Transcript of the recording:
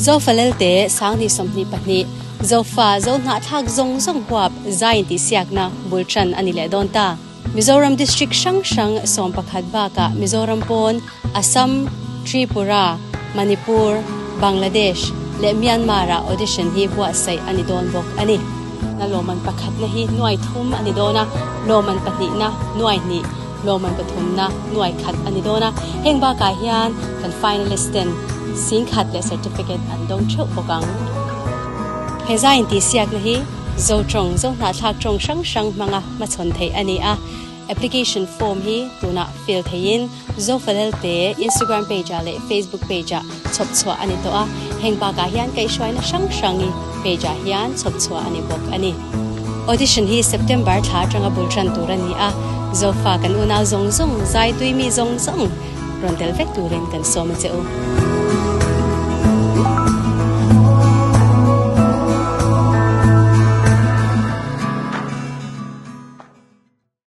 Zofalelte 2022 Zofa Zohnahthlak zawng zawng huap zai intihsiakna bul tan a ni leh dawn ta. Mizoram District hrang hrang 11 bakah Mizoram pawn Assam, Tripura, Manipur, Bangladesh leh Myanmar-ah audition hi buatsaih a ni dawn bawk a ni. Na lawmman pakhatna hi nuai thum a ni dawn a, lawmman pahnihna nuai hnih, lawmman pathumna nuai khat a ni dawn a. Heng bakah hian kan finalist ten singkhat leh certificate an dawng theuh bawk ang. He zai intihsiakna hi Zo tawng, Zo hnahthlak tawng hrang hrang hmanga hmachhawn theih a ni a. Application form hi tunah fill theiin Zofalelte Instagram page ah leh Facebook page ah chhawp chhuah a ni tawh a. Heng bakah hian kaihhruaina hrang hrangi page ah hian chhawp chhuah a ni bawk a ni. Audition hi September thla atanga bul tan tur a ni a, Zofa kan unau zawng zawng, zai tui mi zawng zawng rawn tel vek turin kan sawm a che u.